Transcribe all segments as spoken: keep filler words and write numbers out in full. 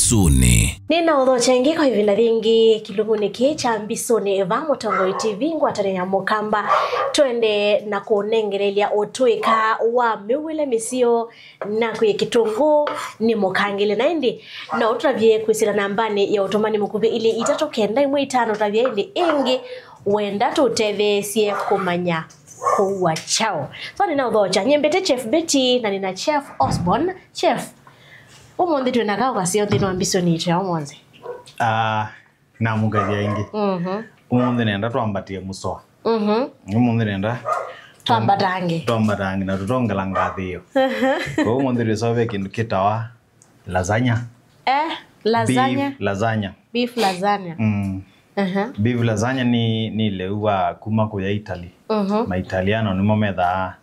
Mbisũnĩ. Nĩnaũthokya ĩngĩ kwa ĩvinda yĩngĩ kĩlungunĩ kĩĩ kya Mbisũnĩ va Mũtongoi T V, ngwatanĩo ya Mũkamba. Twende na kũnengelelya ũtũĩka wa mĩw'ĩle mĩseo na kwĩ kĩtũngũ nĩ mũkangĩle. Na ĩndĩ no ũtũtavye kwĩsĩla nambanĩ ya ũtũmani mũkuvĩ ilĩ itatũ kenda ĩmwe itano, ũtavye ĩndĩ ĩngĩ wenda tũtetheesye kũmanya kũua kyaũ. So nĩnaũthokya, nyie mbĩte Chef Betty na nĩna Chef Osborn. Chef, ũmũnthĩ twĩ na kaũ kaseo nthĩnĩ wa Mbisũnĩ yitũ ya ũmũnthĩ? Ah, namũkethya ĩngĩ. Mhm. Ũmũnthĩ nenda twambatie mũsoa. Mhm. Ũmũnthĩ nenda twambatange. Twambatange na tũtongela ngathĩĩo. Aha. Kwa ũmũnthĩ twĩsovee kĩndũ kĩtawa lasagna. Eh, lasagna. Beef lasagna. Beef lasagna. Mm. Aha. Beef lasagna nĩ, nĩ lĩu wa kuma kũya Italy. Mhm. Ma Italiano nĩmo methaa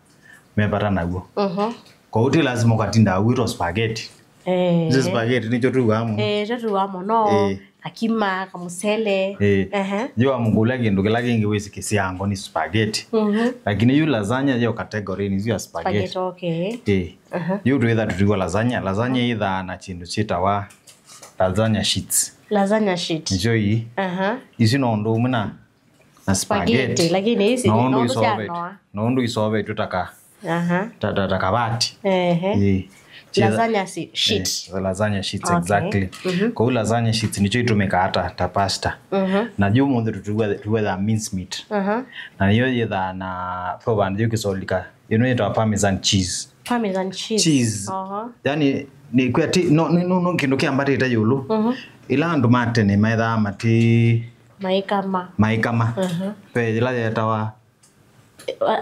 me vata naw'o. Mhm. Kwoou ti lazima ũkatinda wĩtwa spaghetti. Eh. Nĩ spaghetti nĩkyo tũwaa mũno. Eh, nĩkyo tũwaa mũno. Eh. Akima, kamusele. Eh. Ehe. Yu wamũkũlya kĩndũ kĩla kĩngĩ wĩsĩ kĩsyaango nĩ spaghetti. Mhm. Lakini yu lasagna yo category nĩ yu ya spaghetti. Spaghetti, okay. Eh. Aha. Yu twĩtha tũtiwa lasagna. Lasagna ĩthaa na kĩndũ kyĩtawa lasagna sheets. Lasagna sheet. Nĩkyo ii. Aha. Isu no ũndũ ũmwe na na spaghetti. Spaghetti, lakini isi no ũndũ no ũndũ isovetwe. Syanoa. No ũndũ isovetwe ta ka, aha, ta, ta, ta kavati. Ehe. Ĩĩ. Lasagna si-, sheet. Eh, lasagna sheets, okay, exactly. Mhm. Kwoou lasagna sheets nĩkyo itũmĩkaa ta, ta pasta. Mhm. Na yu ũmũnthĩ tũtiwetha mince meat. Mhm. Na nĩyo yĩthaa na, ve vandũ yũkĩsolika. Ĩno yĩtawa parmesan cheese. Parmesan cheese. Cheese. Aha. Yani, nĩ kwĩa ti, no, nĩ, no, no kĩndũ kĩambatĩte ĩũlũ. Mhm. Ĩla andũ ma tene methaa mati maikama. Maikama. Mhm. Ve ĩla yetawa,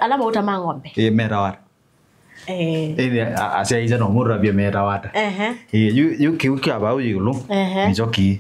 ala mauta ma ng'ombe. Ĩ, metawa ata? Eh. Ĩĩ, a-, asyaĩĩsya no mũtavye metawa ata. Ehe. Ĩ, yu, yu kĩu kya vau ĩũlũ. Ehe. Nĩkyo kĩĩ.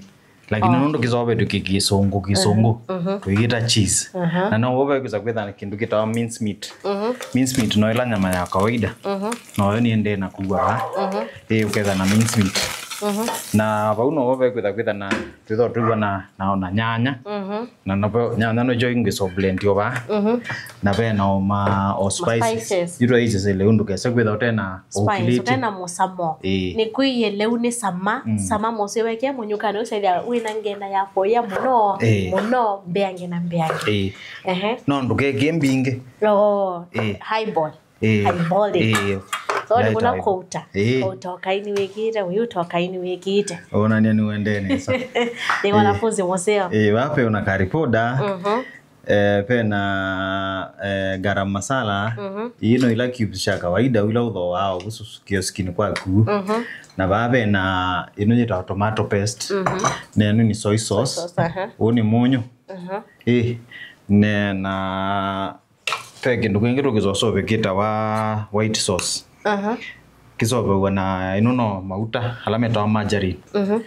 Lakini, oh, nũndũ kĩsovetwe kĩ kĩsũngũ, kĩsũngũ, mhm, mhm, tũiĩta cheese. Aha. Na no ũve kwĩsa kwĩtha na kĩndũ kĩtawa mince meat. Mhm. Mince meat no ĩla nyama ya kawaida. Mhm. Noyo nĩendee na kuwa vaa. Mhm. Ĩ, ũketha na mince meat. Mhm. Na vau no ũve kwĩtha kwĩtha na twĩtha tũiwa na, na, na nyanya. Mhm. Na no ve nyanya no jo ingĩ so blend yo vaa. Mhm. Na ve na o ma, o spices. Spices. Yu twaisesele ũndũ kese kwĩtha ũte na spice, ũkilĩte. Ũte na mũsamo. Ĩĩ. Nĩ kwĩie lĩu nĩ sama, mm, sama mũseo wekĩa mũnyũkanĩ ũsethĩa wĩna ngenda ya kũya mũno, ĩĩ, mũno, mbeange na mbeange. Ĩĩ. Ehe. No ndũkekĩe mbingĩ. Oo. Ĩĩ. Highball. Ĩĩ. Highball. Ĩĩ. So nĩ kũna kũuta. Ĩĩ. Kũuta ũkaini wĩkĩte, wĩuta ũkaini wĩkĩte. Onania nĩ wendee nesa. Nĩ wanafunzi mũseo. Ĩĩ, wape una karipoda. Mhm. Eh, pena, eh, garam masala, mhm, ino ila cubes sya kawaida ila ũthooaa ũvusu kioskinĩ kwaku. Mhm. Na vaa pena ino yĩtawa tomato paste. Mhm. Na ino nĩ soy sauce. Soy sauce, aha. Ũũ nĩ mũnyũ. Mhm. Ĩ, ne na ve kĩndũ kĩngĩ tũkĩsosovĩ kĩtawa white sauce. Aha. Kĩsovew'a na ino no mauta ala metawa margarine. Mhm.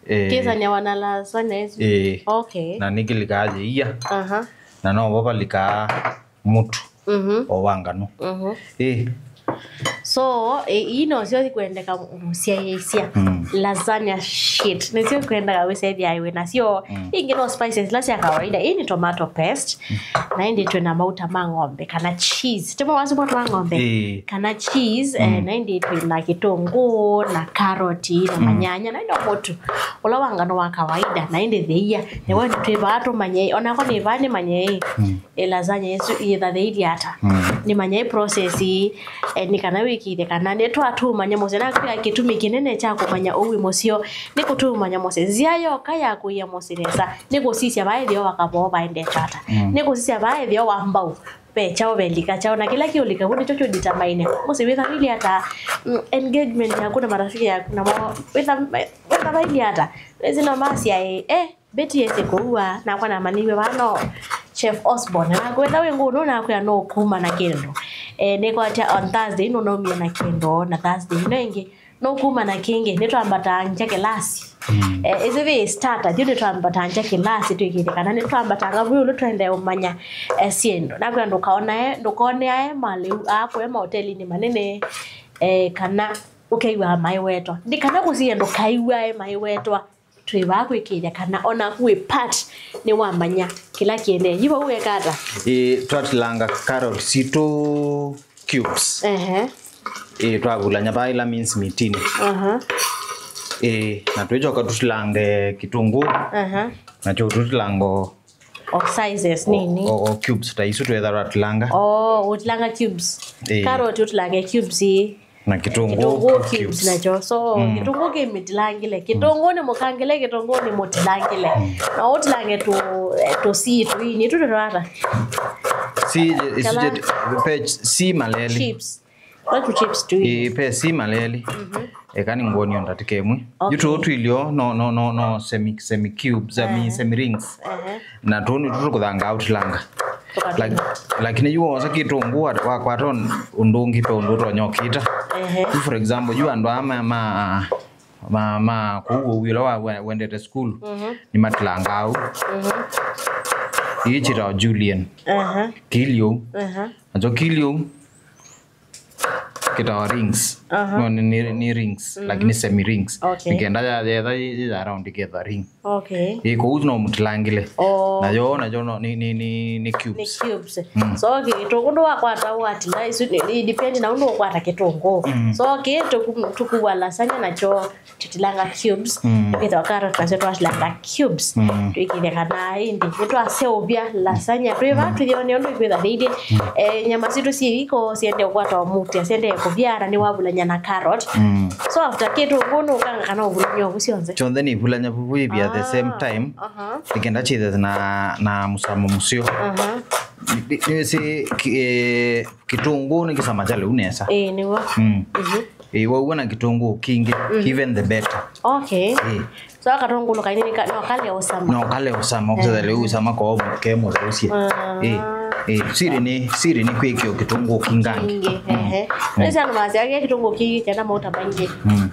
Eh, kĩsanyawa na lasagna ĩsu? Eh, okay. Na nĩkĩlikaa yĩia. Aha. Na no vo valikaa mũtu, mhm, o wa nganũ. Mhm. Eh. So, eh, ii nosyo ikwendeka mũsyaĩĩsya. Mm. Lasagna sheet. Nĩsyo ikwendeka wĩsethĩaĩwe nasyo. Mm. Ingĩ no spices ila sya kawaida. Ii nĩ tomato paste. Mm. Na ĩndĩ twĩ na mauta ma ng'ombe kana cheese. Timo wasu mauta ma ng'ombe? Eh. Kana cheese, eh, mm, na ĩndĩ twĩ na kĩtũngũũ, na karoti, na, mm, manyanya, na ĩndĩ mũtu ũla wa ngano wa kawaida, na ĩndĩ thĩia. Nĩwe twĩ vaa tũmanye, onakwa nĩ vaa nĩmanye, mm, ĩ lasagna ĩsu yĩthathĩilye ata. Mm. Nĩmanye process, eh, nĩ kana wĩkĩĩthye kana nĩtwatũmanya mũseo. Na kwĩa kĩtumi kĩnene kya kũmanya ũu wĩ mũseo, nĩ kũtũmanya mũseo. Nzĩa yoka ya kũia mũseo nesa, nĩ kũsisya vaa ĩtheo wa kavoo vaendete ata. Mm. Nĩ kũsisya vaa ĩtheo wa mbau. Ve kyaũ, ve lika kyaũ, na kĩla kĩũlika vu nĩkyo kĩũdetermine mũsyĩ wĩtha wĩlĩ ata, mm, engagement yaku na marafiki yaku namo wĩtha, wĩtha vailyĩ ata. Nĩsĩ no masyaĩ, eh, Betty ese kũua, nakwa namanyĩw'e vaa no Chef Osborn. Naku wĩtha wĩ ngũũ, nũnakwĩa nũkuma na kĩndũ. Eh, nĩkwatya on Thursday nũnaumie na kĩndũ, na Thursday ĩno ĩngĩ nũkuma na kĩngĩ, nĩtwambataa ngya kĩlasi. Mm. Eh, ĩsu vĩ starter, yu nĩtwambataa ngya kĩlasi, twĩkĩte kana nĩtwambatanga vu ĩũlũ twendee ũmanya, eh, syĩndũ. Nakwĩa ndũkaonae, ndũkoneae malĩu aa kũya maotelinĩ manene, eh, kana ũkew'aa maiwetwa. Ndi kana kũsie ndũkaiw'ae maiwetwa. Twĩ vaa kwĩkĩĩthya kana o naku wĩ part nĩwamanya kĩla kĩendee. Yu vau weka ata? Ĩ, twatilanga carrot sitũ cubes. Ehe. Ĩ, twavulany'a vaa ila mince meat-inĩ. Aha. Ĩĩ, na twĩchoka tũtilange kĩtũngũũ. Aha. Nakyo tũtilanga o, O sizes nini? O, o cubes ta isu twĩtha twatilanga. Oh, ũtilanga cubes. Ĩĩ. Carrot ũtilange cubes ii. Na kĩtũngũũ. Kĩtũngũũ cubes nakyo. So, mm, kĩtũngũũ kĩ mĩtilangĩle. Kĩtũngũũ nĩ mũkangĩle, kĩtũngũũ nĩ mũtilangĩle. Mm. Na ũtilange tũ, eh, tũ si tũini, tũ tũtata. Si, isu kala je, pe, si maleli. Chips. Twa tũ chips tũini. Ĩĩ, pe si maleli. Mhm. Eka nĩ ngũnio ndatĩka ĩmwe. Okay. Yu tũũ twilio, no, no, no, no, semi, semi cubes, I mean, ehe, semi rings. Ehe. Na tũũ nĩ tũtũ kũthanga ũtilanga. Tũkatunga. Lak-, lakini yu wosa kĩtũngũũ wa, wakwata ũndũ ũngĩ pe ũndũ ũtonya ũkĩta. Ehe. Yu, for example, yu andũ aa ma, ma, ma, ma kũu ũu ĩla wa, we-, wendete sukulu, mhm, nĩmatilangaa ũu. Mhm. Ii kyĩtawa julienne. Aha. Kĩilye ũu. Aha. Nakyo kĩilye ũu kĩtawa rings. Aha. No, nĩ, nĩ, nĩ rings, mm, lakini semi rings. Okay. Nĩkenda ya, yetha yĩ, yĩ ya round ĩkethwa ring. Okay. Ĩ, kũu no mũtilangĩle. Oh. Nayo, nayo no, nĩ, nĩ, nĩ, nĩ cubes. Nĩ cubes. Mm. So, kĩtũngũũ wakwata watila, isu nĩ, nĩ depend na ũndũ ũkwata kĩtũngũũ. Mm. So, kĩ tũku-, tũkuwa lasagna nakyo tũtilanga cubes. Mm. Twĩthĩwa carrot nasyo twatilanga cubes. Mm. Twĩkĩthya kana ĩndĩ nĩtwaseũvya lasagna twĩ va, mm, twĩthĩwa nĩ ũndũ ikwĩtha thĩinĩ. Mm. Eh, nyama sitũ syĩ iko siendee kũkwata mũtĩ, siendee kũvya na nĩwavulany'a na carrot. Mm. So after kĩtũngũũ nũkanga kana ũvulany'a ũvu syonthe? Syonthe nĩivulany'a vuvu ivia the same time. Ah, aha. Nĩkenda chithe na, na mũsamo mũseo. Aha. Nĩ, nĩ, nĩwĩsĩ ki-, eh, kĩtũngũũ nĩ kĩsama kya lĩu nesa. Ĩĩ, nĩw'o. Mm. Mhm. Ĩĩ, wauwa na kĩtũngũũ kingĩ, mhm, even the better. Okay. Ĩĩ. So, katũngũũ kaini ka, no kale ũsama. No kale ũsama, kũsethela ũsama ko ke mũthausye. Ah. Ĩĩ, ĩĩ, siri nĩ, siri nĩ kwĩkĩa kĩtũngũũ kingangi. Kingĩ, mm, ehe. Mm. Nĩ sana masi ake kĩtũngũũ kingĩ kena mauta maingĩ. Mm.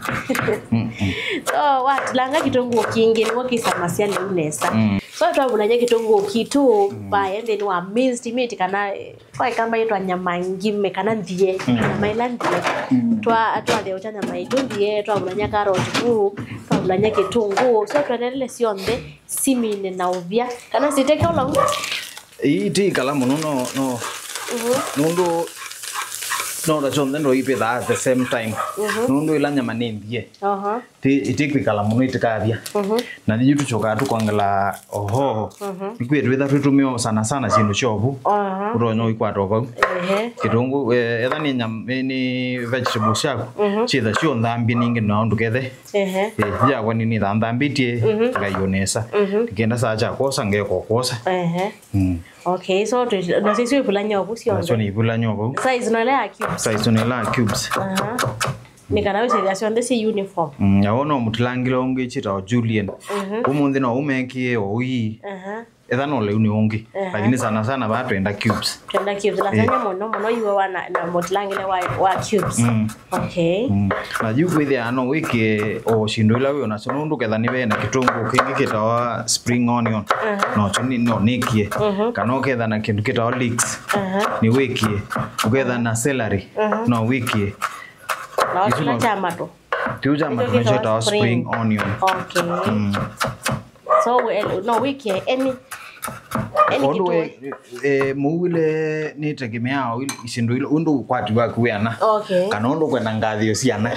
Mm, mm. So, watilanga kĩtũngũũ kingĩ, nĩw'o kĩsamasya lĩu nesa. Mm. So, twavulany'a kĩtũngũũ kitũ, mm, vae nthĩnĩ wa minced meat kana, eh, kwa ĩkamba yĩtwa nyama ngime kana nthie, mm, nyama ĩla nthie. Mm. Twa-, twatheũkya nyama itũ nthie, twavulany'a karoti kuu, twavulany'a kĩtũngũũ. So, twendelele syonthe simine na ũvya. Kana siteke ũlau? Ii ti ikala mũno, no, no. Mhm. Nũndũ no ta syonthe ndo ipĩthaa at the same time. Mhm. Nũndũ ĩla nyama nĩ nthie. Aha. Ti-, itikwĩkala mũno itikavya. Mhm. Na yu tũchokaa tũkongela oho. Mhm. Nĩkwĩ twĩtha twĩtũmĩo sana sana syĩndũ syovu. Aha. Ũtonya ũikwata o vau. Ehe. Kĩtũngũũ, eh, etha nĩ nyam-, nĩ, nĩ vegetables syaku. Mhm. Syĩtha syo nthambie ningĩ na ũndũ kethe. Ehe. Eh, yakwa nĩ nĩthanthambĩtie, mhm, ngaio nesa. Mhm. Kĩenda saa kya kwosa, ngeko kwosa. Ehe. Mm. Okay, so twĩ-, nasyo isu ivulany'a ovu syonthe? Nasyo nĩ ivulany'a ovu. Size no ĩla ya cubes? Size no ĩla ya cubes. Aha. Nĩ kana wĩsĩthĩa syonthe syĩ uniform. Mm, na wona mũtilangĩle ũngĩ kyĩtawa julienne. Mhm. Ũmũnthĩ no ũmekĩe o ii. Aha. Etha no lĩu nĩ ũngĩ. Aha. Lakini sana sana vaa twenda cubes. Twenda cubes. Lasagna, eh, mũno mũno iwe wana na mũtilangĩle wa, wa cubes. Mm. Okay. Mm. Na yu kwĩthĩa no wĩkĩe o syĩndũ ila wĩ nasyo nũndũ ketha nĩ ve na kĩtũngũũ kĩngĩ kĩtawa spring onion. Aha. No kyo nĩ, no nĩkie. Mhm. Kana ũketha na kĩndũ kĩtawa leeks. Aha. Nĩ wĩkie. Ũketha na celery. Mhm. No wĩkie. Na isu kĩla no kya matũ. Kĩu kya matũ nĩkyo kĩtawa spring onion. Okay. Mm. So, we, no wĩkie any, any ũndũ kĩtũngũũ. We, eh, mũuĩle nĩtegemeaa syĩndũ ila, ũndũ ũkwati waku wĩana. Okay. Kana ũndũ ũkwenda ngathĩo syana.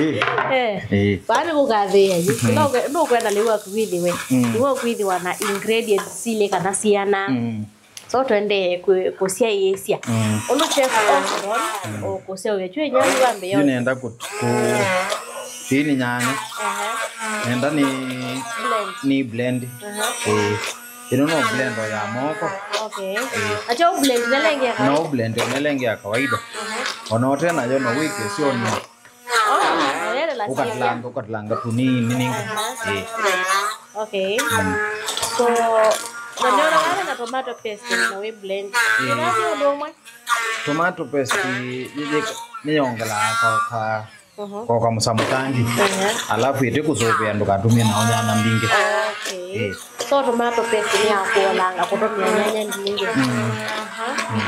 Eh. Eh. Eh. Vaa nĩ kũkathĩĩa yu. Mm. No ũkwe-, no ũkwenda lĩu waku wĩthĩwe. Mm. Nĩwe ũkwĩthĩwa na ingredients silĩ kana syana. Mm. So twendee kũ-, kũsyaĩĩsya. Mm. Ũndũ Chef Osborne, mm, ũkũseũvya kyu ĩnyanya wambĩĩa. Yu nenda kũ-, kũ-, ii nĩ nyanya. Aha. Nenda nĩ, blend, nĩ blend. Aha. Ĩĩ. Ĩno no blend o ya moko. Okay. Ĩĩ. Atĩ ũ blend nelenge ya kawaida? No blend o nelenge ya kawaida. Aha. Ona ũte nayo no wĩkĩe syonĩ. Oh, ũkatilanga, ũkatilanga tũnini nini. Aha. Ĩĩ. Okay. Mm. So, na nĩona wale na tomato paste na we blend. Ĩĩ. Nĩona nĩ ũndũ ũmwe. Tomato paste nĩ, nĩ, nĩyongelaa ka, ka, mhm, ko kamũsamũ kangi. Ehe. Alafu ĩtĩ kũsũvĩa ndũkatũmĩe na nyanya mbingĩ. Okay. Ĩĩ. So tomato paste nĩ ya kũolanga kũtũmĩa nyanya mbingĩ. Mm. Aha. Mm.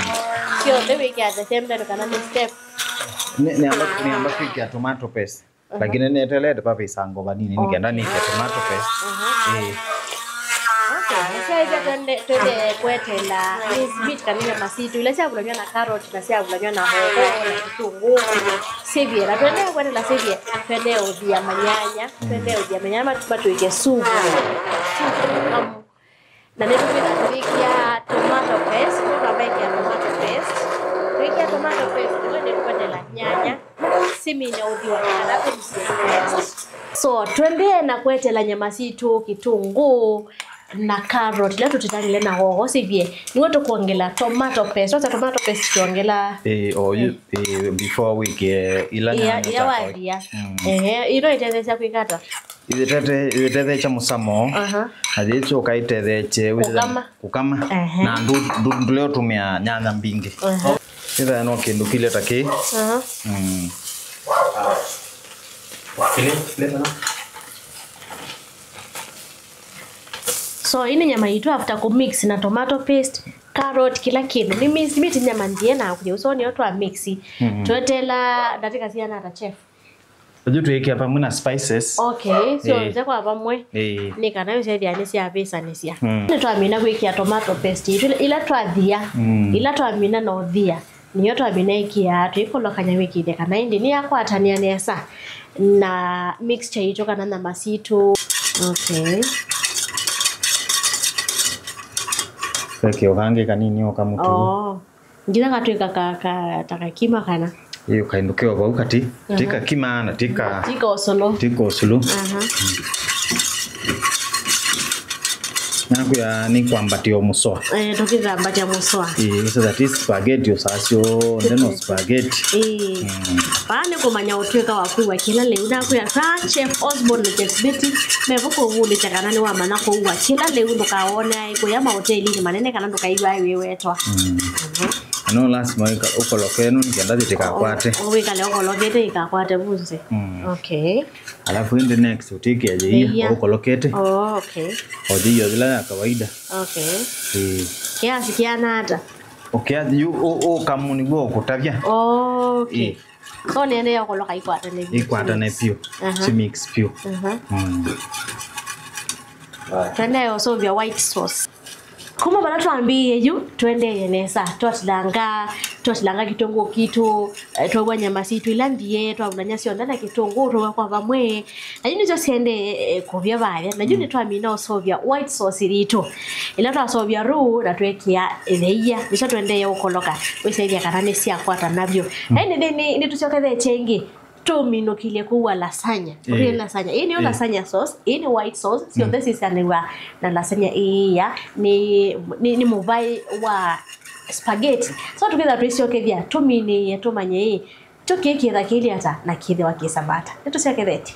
Syonthe wĩkĩa at the same time kana nĩ step? Nĩ, nĩamba, nĩamba kwĩkĩa tomato paste. Mhm. Lakini nĩetelete vavĩsango vanini, okay, nĩkenda nĩkĩa tomato paste. Mhm. Ĩĩ. Okay. Syaĩsya twende, twende kwetela mince meat kana nyama sitũ, ila syavulanywa na carrot na syavulanywa na hoho na kitunguu. Sivye, na twende kwetela sivye, twende ũthia manyanya, twende ũthia manyanya matu-, matwĩke supu. Supu kamu. Na nĩtũkwĩtha tũyĩkĩa tomato paste, nĩtwambaĩkĩa tomato paste. Tũyĩkĩa tomato paste, nĩwe nĩkwetela nyanya. Simine ũthi wa kana tũmĩsye paste. So, twendee na kwetela nyama sitũ, kitunguu, na carrot, ila tũtitanile na hoho, sivye. Nĩwe tũkwongela tomato paste. Wasa tomato paste twongela. Eh, o yu, eh, before wĩkĩe ila nyanya ila wathia. Mm. Ehe, ino itetheesya kwĩka ata? Ĩtete-, ĩtetheesya mũsamo. Aha. Na yĩsyoka ĩtetheesye wĩthĩa kũkama. Kũkama. Ehe. Na ndũ-, ndũ-, ndũleũtũmĩa nyanya mbingĩ. Aha. Ĩthĩa no kĩndũ kĩlye ta kĩ. Aha. Mm. So, ĩĩ nĩ nyama itũ after kũ mix na tomato paste, carrot, kĩla kĩndũ. Nĩ minced meat, nyama ndiye na kũya ũsoni yo twa mix. Mhm. Twetela ndatĩka siana ata, chef? Ũju twĩkĩa vamwe na spices. Okay, syonthe kwa vamwe. Ĩĩ. Nĩ kana ĩsyethĩa nĩ syavĩsanĩsya. Mm. Nĩtwamina kwĩkĩa tomato paste itũ ila twathia, mm, ila twamina na ũthia. Nĩyo twamina ĩkĩa, twĩkolokany'a wĩkĩthya kana ĩndĩ nĩyakwatanĩa nesa na mixture itũ kana nyama sitũ. Okay. Wekĩa ũvangĩ kanini o kamũtu. Oh. Nginya katwĩka ka, ka, ta kakima kana? Ĩĩ, kaĩndũ ke o vau katĩ. Aha. Ti kakima na ti ka, ti ka ũsũlũ. Ti ka ũsũlũ. Aha. Nakwĩa nĩ kwambatĩa o mũsoa. Eh, tũkĩthambatĩa mũsoa. Ĩĩ, so that is spaghetti ũsasyo, then o spaghetti. Ĩĩ. Mm. Vaa nĩ kũmanya ũtwĩka wa kũua kĩla lĩu. Nakwĩa, saa Chef Osborne na Chef Betty, mevo kũvulĩkya kana nĩwamanya kũua kĩla lĩu, ndũkawone aĩ kũya mahotelinĩ manene kana ndũkaĩw'a aĩ wĩwetwa. Mm. Mhm. No lasima wĩka-, ũkoloke ĩno nĩ kenda yĩtĩkakwate. O-, wĩkale ũkolokete ikakwate vunze. Mm. Okay. Alafu ĩndĩ next ũtĩkĩa yĩia. Yĩia. Ũkolokete. Oh, okay. O yĩia yĩla ya kawaida. Okay. Ĩĩ. Kiasi kiana ata? Ũkĩa yu, ũ-, ũkamu nĩguo ũkũtavya. Oh, okay. Ĩĩ. So nĩendeea ũkoloka ikwatane vyũ. Ikwatane vyũ. Aha. Si mix vyũ. Aha. Mm. Tene ũsũvya white sauce. Kuma vala twambĩĩe yu, twendeeye nesa. Twatilanga, twatilanga kitunguu kitũ, eh, twaua nyama sitũ ila nthie, twavulany'a syonthe na kitunguu, twaua kwa vamwe. Na yu nĩsyo siendee, eh, kũvya vaya. Na yu, mm, nĩtwamina ũsũvya white sauce yitũ. Ĩla twaseũvya rũũ na twekĩa ĩtheia, nĩsyo twendeee ũkoloka, wĩsethya kana nĩsyakwatana vyũ. Mm. Ĩndĩ nĩ, nĩ, nĩtũsyokethetye ĩngĩ, tũminũkĩlye kũua lasagna. Ĩĩ. Ũtwĩe lasagna. Ĩĩ nĩyo, ĩĩ, lasagna sauce, ĩĩ nĩ white sauce, syonthe, mm, syĩsanĩw'a na lasagna ĩĩ ya, nĩ, nĩ, nĩ mũvaĩ wa spaghetti. So tũkĩtha twĩsyokethya, tũminĩĩe tũmanye ĩĩ, tũkĩkĩtha kĩlĩ ata na kĩthĩwa kĩsava ata. Nĩtũsyokethetye.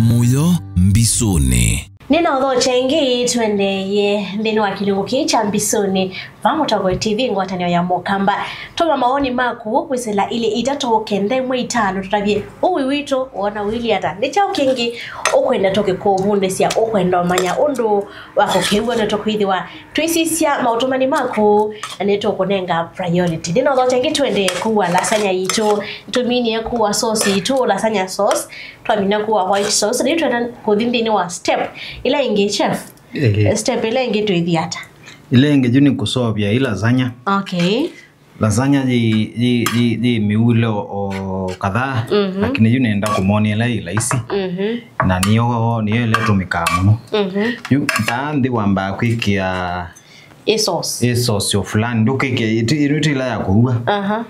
Mũyo mbisũnĩ. Nĩnaũthokya ĩngĩ, twendeeye nthĩnĩ wa kĩlungu kĩĩ kya Mbisũnĩ, va Mũtongoi T V, ngwatanĩo ya Mũkamba. Tũma mawoni maku kwĩsĩla ilĩ itatũ kenda ĩmwe itano, tũtavye ũĩ witũ wona ũilyĩ ata. Nĩ kyaũ kĩngĩ ũkwenda tũkĩkũvundĩsya, ũkwenda ũmanya ũndũ wa kũkĩw'a? Nĩtũkwĩthĩwa twĩsisya maũtũmani maku na nĩtũkũnenga priority. Nĩnaũthokya ĩngĩ, twendeeye kũua lasagna yitũ. Nĩtũminie kũua sauce yitũ, lasagna sauce. Twamina kũua white sauce, rĩu twenda kũthi nthĩnĩ wa step ĩla ĩngĩ, chef. Ĩĩ. Step ĩla ĩngĩ twĩthi ata? Ĩla ĩngĩ yu nĩ kũseũvya ĩ lasagna. Okay. Lasagna yĩ, yĩ, yĩ, yĩ mĩuile o, o kadhaa, mhm, lakini yu nenda kũmwonia ĩla yĩ laisi. Mhm. Na nĩyo, nĩyo ĩla ĩtũmĩkaa mũno. Mhm. Yu ndaa nthĩ wambaa kwĩkĩa ĩ sauce. Ĩ sauce o fulani. Ndũkĩkĩa, ĩti, ĩno ti ĩla ya kũua. Aha.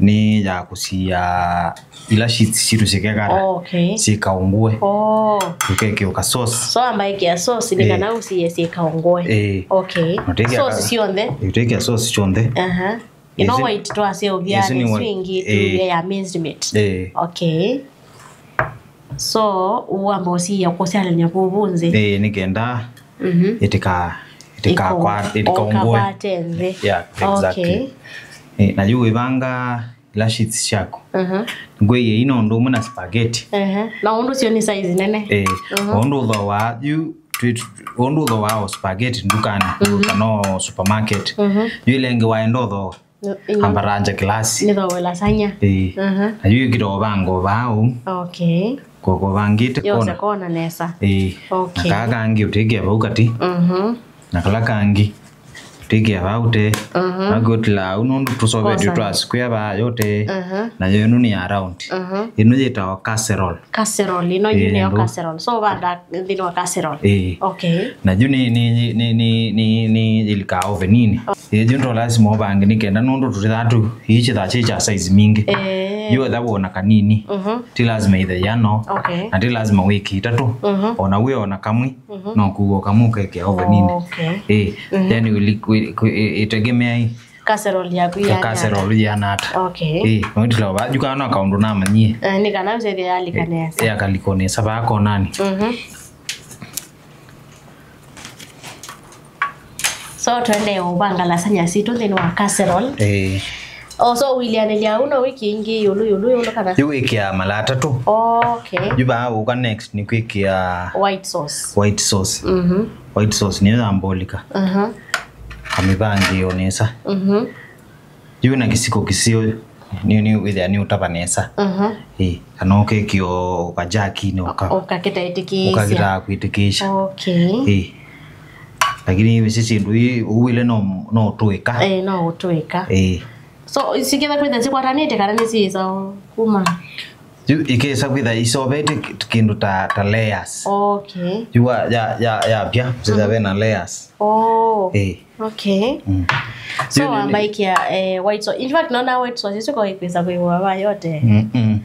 Nĩ ya kũsia ila sheets sitũ syĩkekata, oh, okay, syĩkaũngũe. Oh. Ũkekĩa sauce. So amba ĩkĩa sauce nĩ, eh, kana ũsie syĩkaũngũe. Eh. Okay. Sauce syonthe? Ũtĩkĩa sauce syonthe. Aha. Ĩno white twaseũvya nĩ swingi tu, eh, ya minced meat. Eh. Okay. So wamba ũsiĩa kũsyalanĩa kũu vũnzĩ. Eh, nĩ kenda, mhm, ĩtĩka, ĩtĩka kwa, ĩtĩkaũngũe. Ũkakwate nthĩ. Yeah, exactly. Okay. Eh, na yu wĩvanga ila sheets syaku. Mhm. Ngwĩie ino ũndũ ũmwe na spaghetti. Ehe. Na ũndũ sio nĩ size nene. Eh, mhm, ũndũ ũthooa yu, twi- ũndũ ũthooa o spaghetti ndukanĩ, mhm, kana o supermarket. Mhm. Yu ile ĩngĩ waenda ũthooa. Ĩno ambaranja class. Nĩ thooa lasagna. Eh. Mhm. Na yu ĩkĩta ũvango vaa ũu. Okay. Koko vangĩte yose kona. Kona nesa. Eh. Okay. Na kaa kangĩ ũtĩkĩa vau katĩ. Mhm. Na kala kangĩ ũtĩkĩa vau te. Mhm. Nagotila au nũndũ tũsovetwe kosa twa square vaa yote. Mhm. Na yo ĩno nĩ ya round. Mhm. Ĩno yĩtawa casserole. Casserole, ĩno yu nĩyo casserole. So vanda nthĩnĩ wa casserole. Ĩĩ. Okay. Na yu nĩ nĩ nĩ nĩ nĩ nĩ ĩlika oveninĩ. Ĩĩ, yu ndo lazima ũvange nĩ kenda nũndũ tũtithaa tũ iichithaa chĩ cha size mingĩ. Eh. Yu etha wona kanini. Mhm. Ti lazima ithe yano. Okay. Na ti lazima wĩkĩ itatũ. Mhm. Ona wĩ ona kamwe. Mhm. No kuo kamwe ũkekĩa oveninĩ. Okay. Ĩĩ. Mhm. Then we, we, we, ĩtegemeai casserole yaku ya casserole yana ata. Okay. Ĩĩ, no itila ba yu kana kaũndũ namanyie. Eh, nĩ kana msethia yalika nesa. Ĩĩ, akaliko nesa ba konani. Mhm. So twende ũvanga lasagna sitũ nthĩnĩ wa casserole. Ĩĩ. O so wilianĩlya au no wĩkĩ ingĩ yũlũ yũlũ yũlũ kana? Yu wĩkĩa mala atatũ. Okay. Yu baa ũka next nĩ kwĩkĩa white sauce. White sauce. Mhm. White sauce nĩyo yambolika. Mhm. Kamĩvangĩo nesa. Mhm. Yu na kĩsiko kĩseo nĩ nĩ wĩthĩa nĩ ũtava nesa. Mhm. Ĩĩ, kana ũkekĩa ũkajakinĩ ũka ũkakĩta ĩtĩkĩĩsya. Ũkakĩtaa kwĩtĩkĩĩsya. Okay. Ĩĩ. Lakini ĩsi syĩndũ ii ũwile no no ũtũĩka. Eh, no ũtũĩka. Ĩĩ. So siketha kwĩtha sikwatanĩte kana nĩ siĩsa kuma? Yu ikesa kwĩtha isovete kĩndũ ta ta layers. Okay. Yu wa ya ya ya pia sitha vena layers. Oh. Eh. Okay. Mm. So yu nĩ- wambaikia eh, white sauce. In fact, naona white sauce isu kwa ikwisa kuiwa wa yote. Mm -mm.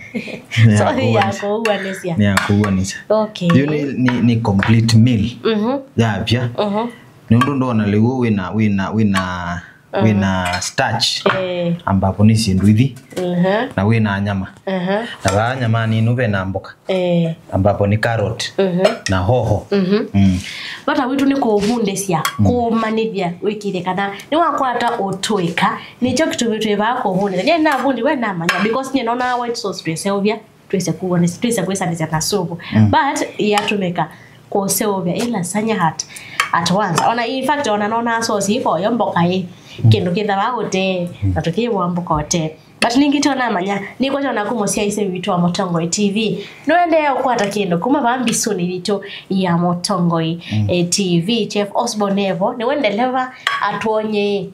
So ya kuuanisha. Ni ya kuuanisha. Okay. Yu ni ni, ni complete meal. Mhm. Ya pia. Mhm. Nĩ ũndũ ndona lĩu wĩna wĩna wĩna wĩna starch. Eh. Ambapo nĩ syĩndũ ithi. Mhm. Na wĩna nyama. Mhm. Na vaa nyama nini vena mboka. Eh. Ambapo nĩ carrot. Mhm. Na hoho. Mhm. Mm. Vata witũ nĩ kũvundĩsya, mm, kũmanĩthya wĩkĩthye kana nĩwakwata ũtũĩka. Nĩkyo kĩtumi twĩ vaa kũvundĩsya. Nyie navundi we namanya because nyie nona white sauce twĩseũvya. Twĩse kuonesa, twĩse kwĩsanĩsya na supu. Mm. But yatũmĩka kũseũvya ĩ lasagna at, at once. Ona in fact ona nona sauce ĩkoyo mboka ĩ kĩndũ kĩthawa ũtee na tũkĩvũa mboka ũtee. But ningĩ tyo namanya nĩkwatyo naku mũsyaĩĩsya witũ wa Mũtongoi T V nũendee ũkwata kĩndũ kuma vaa mbisũnĩ yitũ ya Mũtongoi, mm, eh, T V. Chef Osborne evo nĩwe ndeleva atwonyee.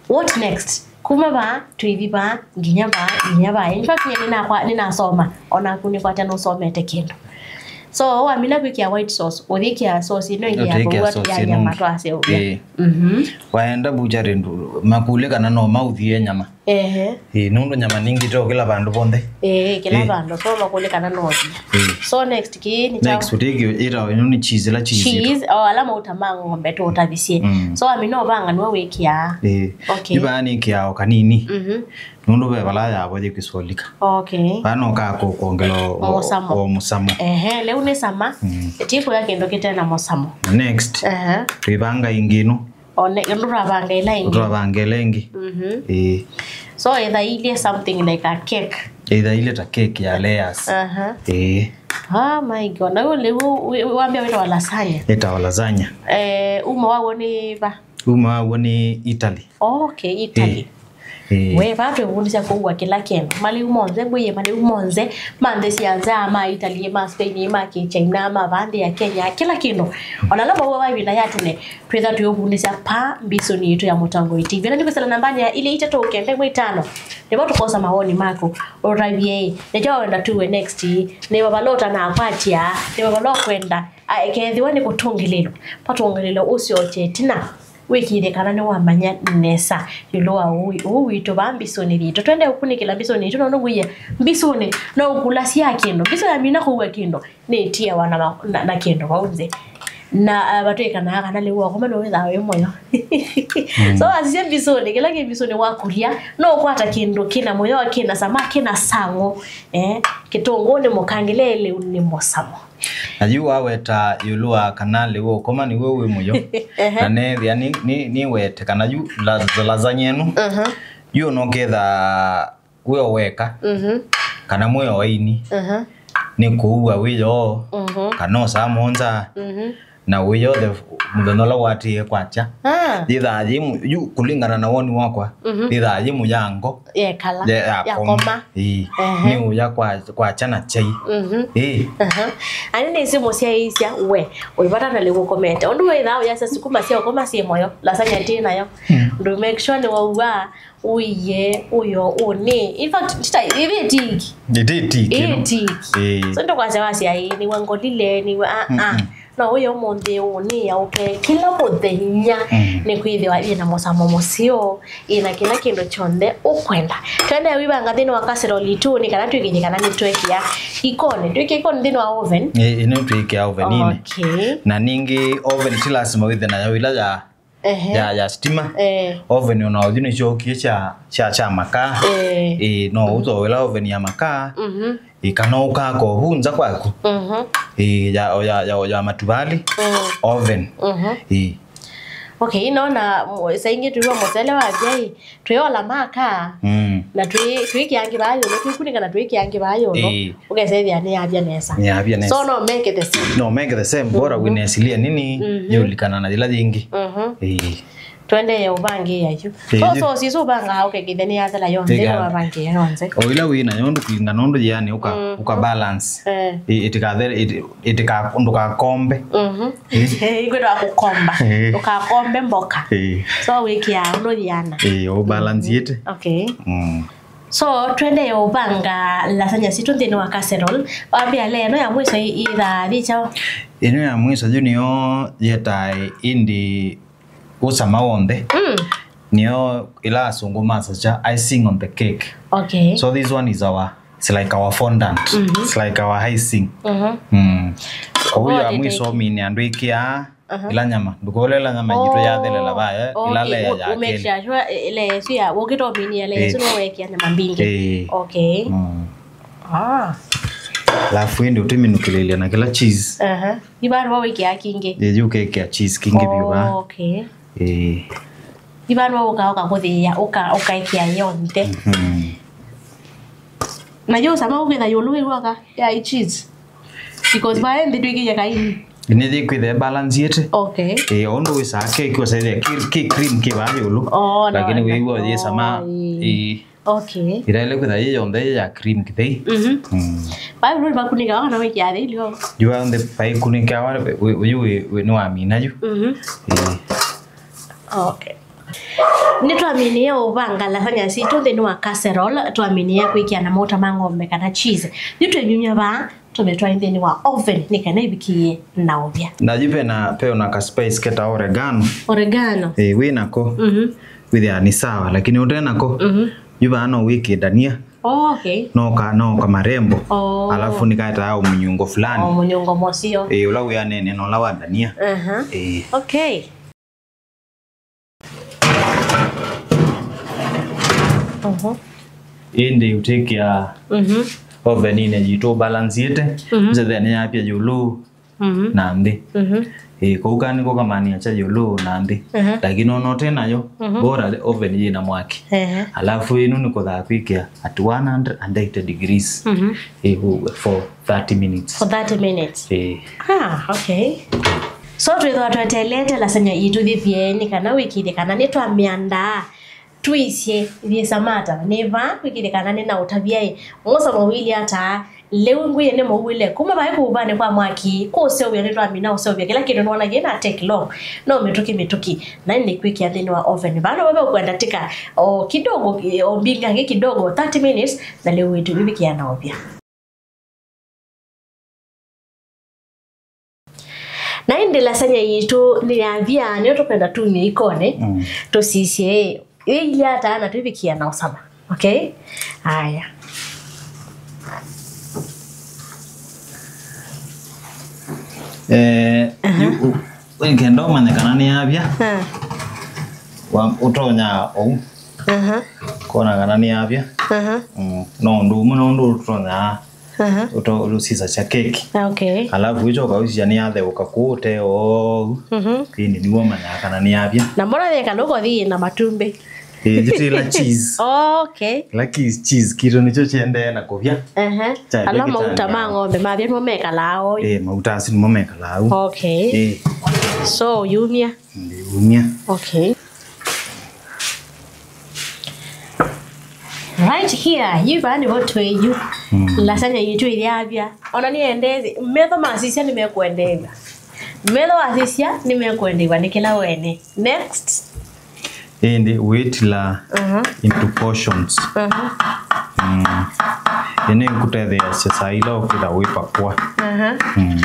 What next? Kuma vaa, tũithi vaa, nginya vaa, nginya vaa. In fact, nyie nĩnakwa, nĩnasoma, onaku nĩkwatya nũsomete kĩndũ. So, wamina kwĩkĩa white sauce, ũthĩkĩa sauce ĩno ĩngĩ ya kũua ya nyama twaseũvya. Ĩĩ. Mhm. Waenda buchari ndu, makũlye kana no maũthie nyama. Ehe. Ĩĩ, nũndũ nyama ningĩ to kĩla vandũ vonthe. Ĩĩ, kĩla vandũ, so makũlye kana no ũthie. Ĩĩ. So next kĩ nĩ kyaũ? Next ũtĩkĩ ĩtawa ĩno nĩ cheese, ĩla cheese. Cheese, o ala mauta ma ng'ombe tũũtavisye. Mm. So amina ũvanga nĩwe wĩkĩaa. Ĩĩ. Okay. Yu vaa nĩkĩaa o kanini. Mhm. Nũndũ ve vala yavo yĩkwĩsolika. Okay. Vaa no ka kũ- kwongela o- o mũsamo. O mũsamo. Ehe, lĩu nĩ sama. Mm. Ti kũya kĩndũ kĩte na mũsamo. Next. Ehe. Twĩvanga ĩngĩ ĩno. One, ndũravanga ĩla ĩngĩ. Ndũravanga ĩla ĩngĩ. Mhm. Ĩĩ. So, ĩthailye something like a cake. Ĩthailye ta cake ya layers. Aha. Ĩĩ. Oh my God. Na ũyũ lĩu wĩ- wambia wĩtawa lasagna. Ĩtawa lasagna. Eh, uma waw'o nĩ va? Uma waw'o nĩ Italy. Okay, Italy. Ĩĩ. Ĩĩ. We, vaa twĩvundĩsya kũua kĩla kĩndũ. Malĩu monthe, ngwĩie malĩu monthe, ma nthĩ sya nza, ma Italy, ma Spain, ma Kĩchina, ma vaa nthĩ ya Kenya, kĩla kĩndũ. Ona ala mauawa ĩvinda ya tene, twĩtha twĩũvundĩsya pa mbisũnĩ yitũ ya Mũtongoi T V. Na nĩkwĩsĩla nambanĩ ya ilĩ itatũ kenda ĩmwe itano. Nĩvo tũkosa mawoni maku. Ũtavye, nĩkyo wenda tuwe next? Nĩ vavalota nakwatya, nĩ vavalo kwenda. Kethĩwa nĩ kũtũngĩlĩlwa, patũngĩlĩlwa ũsyoke ĩtina. Wĩkĩĩthye kana nĩwamanya nesa ĩũlũ wa ũũ ũũ witũ vaa mbisũnĩ yitũ. Twende ũkunĩkĩla mbisũnĩ yitũ nũndũ ngwĩie mbisũnĩ no ũkulasya kĩndũ. Mbisũ yamina kũua kĩndũ, nĩtiawa na, ma- na, na kĩndũ vau nthĩ. Na uh, vatwĩkanaa kana lĩu wakoma nĩwĩthaa wĩ mũyo. So asisya mbisũnĩ, kĩla kĩ mbisũnĩ wakulya, no ũkwata kĩndũ kĩna mũyo, kĩna sama, kĩna sang'o. Eh, kĩtũngũũ nĩ mũkangĩle, lĩu nĩ mũsamo. Na yu waweta ĩũlũ wa kana lĩu ũkoma nĩw'o wĩ mũyo. Ehe. Na neethĩa nĩ- nĩ- nĩwete kana yu la- lasagna ĩno, mhm, yu noketha wĩ o weka, Mhm. kana mwĩ o aini, Mhm. nĩ kũua wĩ yoo, Mhm. kana osaa mũonza, Mhm. na wĩ yoo the mũthenya ũla waatĩĩe kwakya. Ah. Yĩthaa yĩ mũ-, yu, kũlingana na woni wakwa, Mhm. yĩthaa yĩ mũyango. Yekala, Ye-, ya yakoma. koma. Ĩĩ. Ehe. Nĩ ũya kwa, kwakya na kyai. Mhm. Ĩĩ. Aha. Ani nĩsĩ mũsyaĩĩsya we, ũivata na lĩu ũkomete. Ũndũ wĩthaa ũyasya sukuma sya ũkoma syĩ moyo, lasanya ti nayo. Mm. Ndũ make sure nĩ waua, ũiye, ũyo, ũnĩ. In fact, tita, ĩvĩ tiki. Ĩtĩ tiki, Ĩĩ no? tiki. Ĩĩ. So, ndũkwasya wasya, "Ĩĩ, nĩwa ngolile, nĩwa, ah, ah." Mm-mm. No ũye ũmũnthĩ ũnĩ ya ũke kĩla mũthenya Mm. nĩ kwĩthĩwa ĩna mũsamo mũseo, ĩna kĩla kĩndũ kyonthe ũkwenda. Twende wĩvanga nthĩnĩ wa casserole itũ nĩ kana twĩkĩthye kana nĩ twekĩa ikonĩ. Twĩkĩa ikonĩ nthĩnĩ wa oven. Ĩ, ĩno twĩkĩa oveninĩ. Okay. Na ningĩ oven ti lasima wĩthe nayo ĩla ya Ehe. ya, ya stima. Eh. Oven ona ũthiũ nĩsyokie sya, sya, sya makaa. Eh. Ĩĩ, no ũtowela oven ya makaa. Mhm. Ĩĩ, kana ũkaka ovu nza kwaku. Mhm. Ĩĩ, ya, ya, ya, ya matuvali. Mm. Oven. Mhm. Ĩĩ. Okay, nona, mm, saa ingĩ twĩwa mũsele wa vyai, twĩola makaa, Mm. na twĩ-, twĩkĩangi vaa yũlũ, twĩkunĩka na twĩkĩangi vaa yũlũ. Ĩĩ. Ũkesethĩa nĩyavya nesa. Nĩyavya nesa. So no make the same. No make the same, bora Mhm. wĩna asilia nini, Mhm. yũlikana na yĩla yĩngĩ. Mhm. Ĩĩ. Twendee ũvangĩĩa yu. Ĩĩ. So, so, sisi ũvangaa ũkekĩthya nĩyathela yonthe, Ĩga. nĩwavangĩĩa yonthe. O ĩla wĩ nayo, ndũ kũlingana ũndũ yĩanĩ, ũka, Mhm. ũka balance. Eh. Ĩ-, ĩtikathele, ĩti-, ĩtika-, ndũkakombe. Mhm. Ĩĩ. Ĩĩ, kwĩtwa kũkomba. Ĩĩ. Ndũkakombe mboka. Ĩĩ. So, wĩkĩaa ũndũ yĩana. Ĩĩ, ũbalansiĩte. Okay. Mm. So, twendee ũvanga lasanya sitũ nthĩnĩ wa casserole. Wambĩa layer ĩno ya mwiso ĩ-, ĩthaa yĩ kyaũ? Ĩno ya mwiso yu nĩyo yĩetae ĩndĩ ũsama w'onthe. Mm. Nĩyo ĩla asũngũ masakya icing on the cake. Okay. So this one is our, it's like our fondant. Mhm. It's like our icing. Mhm. Mm. Kwa hiyo ya Ngoja mwiso take. Mini andũ ĩkĩaa Aha. ĩla nyama. Ndũkole ĩla nyama yitũ yathelela vaya, ĩla Okay, layer u-, ya u make kelĩ. Sure, sure, eh, layer ĩsu ya, ũkĩtominia layer ĩsu Eh. nĩwekĩa nyama mbingĩ. Eh. Okay. Mm. Ah. Alafu ĩndĩ ũtĩminũkĩlĩlya na kĩla cheese. Aha. Ivandũ wa wĩkĩa kingĩ. Ĩĩ, ũkekĩa cheese kingĩ vyũ vaa. Oh, okay. Ĩĩ. Ivandũ wa ũka, ũka kũthĩĩa, ũka, ũkaĩkĩa yonthe. Mhm. Na yo sama ũkĩtha yũlũ wĩwaka ya cheese. Because vaa nthĩ twĩkĩie kaini. Nĩyĩkwĩtha balance ĩte. Okay. Ĩĩ, o ũndũ wĩsaa keki ũsethĩa kĩ, kĩ cream kĩ vaa yũlũ. Oh, no, Lakini no. Wĩw'a yĩsama. Oh, ĩĩ. Ĩĩ. Okay. Ĩtaĩle kwĩtha yĩ yonthe yĩ ya cream kĩthei. Mhm. Mm. Vaa yũlũ vakunĩka kana wĩkĩa thĩ ilio. Yu vaa nthĩ vaikunĩka wa, wĩ, wĩ, wĩ, wĩ, nĩwamina yu. Mhm. Ĩĩ. Okay. Nĩtwaminie ũvanga lasagna sitũ nthĩnĩ wa casserole, twaminie kwĩkĩa na mauta ma ng'ombe kana cheese. Yu twĩnyumya vaa, tũmĩtwae nthĩnĩ wa oven nĩ kana ivikĩe na ũvya. Na yu vena, ve ona ka spice keta oregano. Oregano. Eh, wĩ nako. Mhm. Wĩthĩa nĩ sawa, lakini ũte nako. Mhm. Yu vaa no wĩkĩe dania. Oh, okay. No ka, no ka marembo. Oh. Alafu nĩkaetaa mũnyungo fulani. Oh, mũnyungo mũseo. Eh, ũla wĩanene na ũla wa dania. Aha. Eh. Okay. Mhm. Ĩndĩ ũtĩkĩa Mhm. oveninĩ yitũ balansiĩte, Mhm. nzethĩa nĩyapya yũlũ Mhm. na nthĩ. Mhm. Ĩĩ, kũu kaa nĩko kamania kya yũlũ na nthĩ. Mhm. Lakini ona ũte nayo, Mhm. bora oven yĩ na mwaki. Ehe. Alafu ĩno nĩ kũthaa kwĩkĩa at one hundred and eighty degrees. Mhm. Ĩĩ, for thirty minutes. For thirty minutes. Ĩĩ. Ah, okay. So twĩthwa twetelete lasagna itũ yĩvye nĩ kana wĩkĩthye kana nĩtwamĩandaa twĩsye yĩsamata nĩ vaa kwĩkĩthye kana nĩ na ũtavyaĩ. Mũsomo wĩlĩ ata? Lĩu ngwĩe nĩ mũuĩle kuma vaĩ kũuvanĩ kwa mwaki kũũseũvya nĩtwamina ũseũvya kĩla kĩndũ nĩwona kĩna take long. No mĩtũkĩ mĩtũkĩ na nĩ kwĩkĩa nthĩnĩ wa oven. Vaa nĩvo veũkwenda tika o kidogo, o mbingangĩ kidogo, thirty minutes, na lĩu wĩtũ vivikĩa na ũvya. Na ĩndĩ lasagna yitũ nĩyavya, nĩyo tũkwenda tumie ikonĩ, Mm. tũsisye, ĩ, ĩilyĩ ata na twĩvikĩa na ũsama. Okay? Aya. Eh, Aha. yu, u-, wĩkenda ũmanye kana nĩyavya, Ah. wa, ũtonya ũu. Aha. Kona kana nĩyavya. Aha. Mm, no ũndũ ũmwe no ũndũ ũtonya Aha. Ũto-, ũsisasya keki. Okay. Alafu ũicoka ũsisya nĩyatheũka kũu ũte oou. Mhm. Ĩndĩ nĩw'o ũmanyaa kana nĩyavya. Na mbona yeka lũko thi na matumbĩ? Eh, jitila cheese. Okay. Ila cheese, cheese kitũ nĩkyo kyendee na kũvya. Ehe. Ala mauta ma ng'ombe mavya nĩmo mekalaa ũu. Eh, mauta asu nĩmo mekalaa ũu. Okay. Eh. So, yumya. Ndiumya. Okay. Right here, yu vaa nĩvo twĩ yu. Mm. Lasagna yitũ ĩyavya. Ona nĩendee, metho masisya nĩmekũendeew'a. Metho wasisya nĩmekũendeew'a nĩ kĩla wene. Next. Ĩndĩ wĩtila into portions. Mm. Ĩnĩ kũtetheeasya saa ila ũkwĩtha wĩpakua. Mm.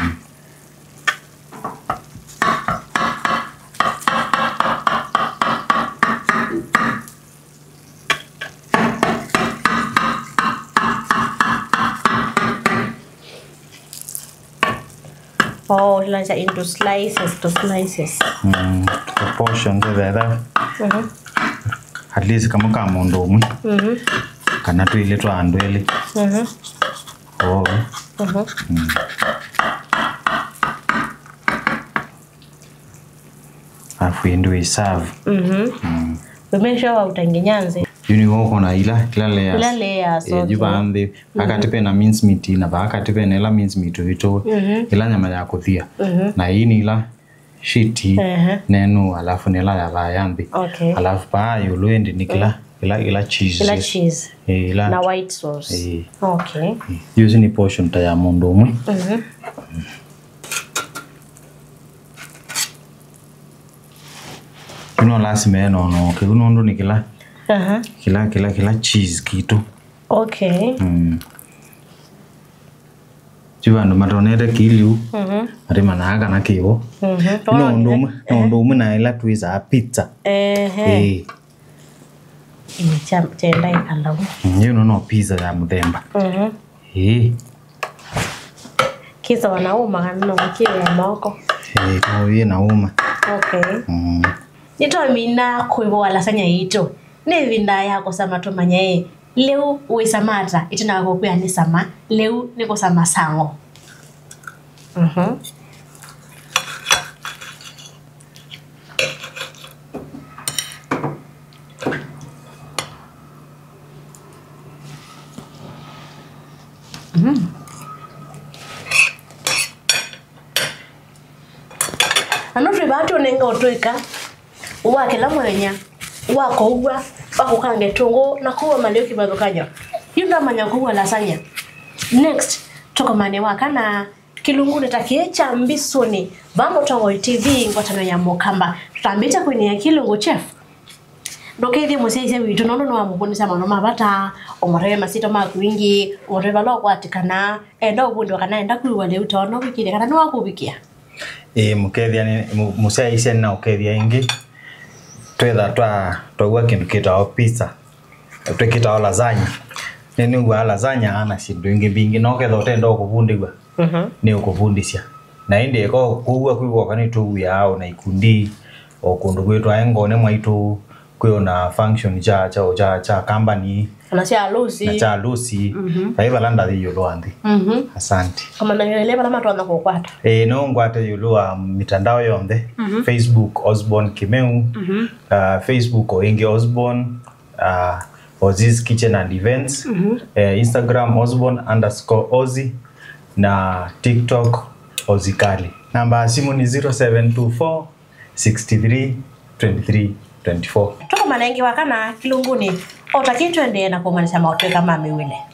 Oh, ũtilanĩsya into slices, to slices. Mm, to portion, to the other. Mhm. At least kamwe ka mũndũ ũmwe. Mhm. Kana twĩlĩ twa andũ elĩ. Mhm. Oh. Mhm. Mm. Alafu ĩndĩ wĩ serve. Mhm. Mm. We make sure wauta nginya nthĩ. Yu nĩw'o ũkona ila, ila layers. Ila layers, eh, okay. Yu vaa nthĩ. Akati pena mince meat na vaa akati pena ila mince meat witũ. Mhm. Ila nyama ya kũthia. Mhm. Na ii nĩ ila sheet. Ehe. Nenu, alafu nĩ ila ya vaa ya nthĩ. Okay. Alafu vaa ĩũlũ ĩndĩ nĩ kĩla, ila, ila cheese. Ila cheese. Eh, ila. Na white sauce. Eh. Okay. Yu isu nĩ portion ta ya mũndũ ũmwe. Mhm. Yu no lasima enonoke, yu nũndũ nĩ kĩla, aha, kĩla, kĩla, kĩla cheese kitũ. Okay. Mm. Ti vandũ matonete kĩliu, mhm, matimanyaa kana kĩvo. Mhm. No ũndũ ũmwe, no, ehe, ũndũ ũmwe na ĩla twĩsaa pizza. Ehe. Ĩĩ. Ĩĩ, kya, kyenda ĩkala ũu. Mm, yu no, no pizza ya mũthemba. Mhm. Ĩĩ. Kĩsawa na ũma kana no kĩwĩa moko? Ĩĩ, no wĩ na ũma. Okay. Mm. Nĩtwamina kũĩvoa lasagna yitũ. Nĩ ĩvinda ya kũsama tũmanye ĩ, lĩu wĩsama ata ĩtina wa kũkwĩa nĩ sama, lĩu nĩ kũsama sango. Mhm. Mm. Na no twĩ vaa tũnenga ũtũĩka wa kĩla mũthenya, wa kũua, wa kũkanga ĩtũngũũ, na kũua malĩu kĩvathũkany'o. Yu ndamanya kũua lasagna. Next, tũkomane wa kana kĩlungunĩ ta kĩĩ kya Mbisũnĩ, vaa Mũtongoi T V, ngwatanĩo ya Mũkamba. Tũtambĩte kwĩnĩa kĩlungu, chef. Ndũkethye mũsyaĩĩsya witũ, nũndũ nĩwamũkũnĩsya maũndũ ma vata, ũmũtavya masyĩtwa maku ĩngĩ, ũmũtavya vala ũkwatĩkana, enda ũvundĩwa kana enda kwĩw'a lĩu too no wĩkĩĩthya kana nĩwakũvikĩa. Ĩĩ, mũkethya nĩ, mũ-, mũsyaĩĩsya nĩnaũkethya ĩngĩ. Twetha twa, twaua kĩndũ kĩtawa pizza, twĩkĩtawa lasagna. Nĩnĩw'aa lasagna na syĩndũ ingĩ mbingĩ, no ketha ũtenda ũkũvundĩw'a, mhm, nĩũkũvundĩsya. Na ĩndĩ eka kũua kwĩw'oka nĩtũuaa o na ikundi, o kũndũ kwĩtwa engone mwaitũ, kwĩ o na function kya, kya, kya, kya company. Kana sya alusi. Na kya alusi. Mhm. Vai vala ndathi ĩũlũ wa nthĩ. Mhm. Asante. Kamana yele vala matonya kũkwata. Eh, no ngwate ĩũlũ wa mitandao yonthe. Mhm. Facebook Osborne Kimeu. Mhm. Uh, Facebook o ĩngĩ Osborne, uh, Ozzy's Kitchen and Events. Mhm. Eh, Instagram Osborne underscore Ozzy. Na TikTok Ozzy Kali. Namba ya simu ni zero seven two four, six three, twenty three, twenty four. Tũkomane ĩngĩ wa kana kĩlungunĩ, o ta kĩĩ tũendee na kũmanyĩsya maũtũĩka ma mĩw'ĩle.